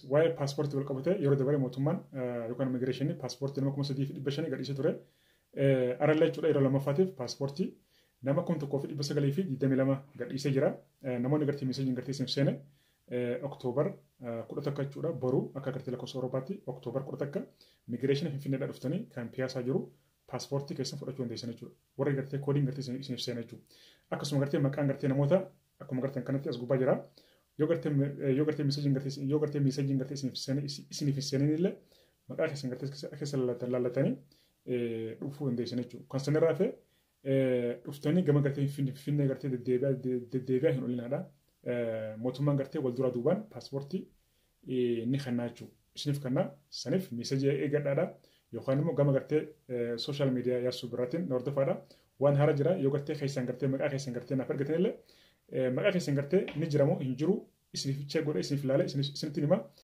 Waa'ee paaspoortii wal qabatee yeroo dabaree mootummaan yookaan immigireeshinii paaspoortii nama 3,500 gadhiisee ture. Arallee jechuudha, yeroo lammaffaatiif paaspoortii nama 1,922 gadhiisee jira. Namoonni gartee meeseejiin gartee isin seene, October 11 jechuudha, boru akka gartee lakkoofsa Awuroopaatti October 11 immigireeshinii Finfinneedhaa dhuftanii kan Piyaasaa jiru paaspoortii keessan fudhachuu dandeessan jechuudha. Warri gartee koodiin gartee isiniif seene jechuudha. Akkasuma gartee maqaan gartee namoota akkuma garteen kanatti as gubbaa jira. Yoo gartee meeseejiin gartee isiniif hin seenin illee, maqaa keessan gartee keessa laallatanii dhufuu dandeessan jechuudha. Kan sanirraa hafe dhuftanii gama gartee Finfinnee gartee deddeebi'aa hin olinaadha. Mootummaan gartee wal duraa duubaan paaspoortii ni kennaa jechuudha. Isiniif kennaa, saniif meeseejii eeggadhaadha. Yookaan immoo gama gartee social media Yaassuu biraatiin hordofaadha. Waan haara jira, yoo gartee keessan gartee maqaa keessan gartee naaf argatan illee, maqaa keessan gartee ni jiramoo hin jiru isiniif check godhe, isiniif ilaale, isinitti hima.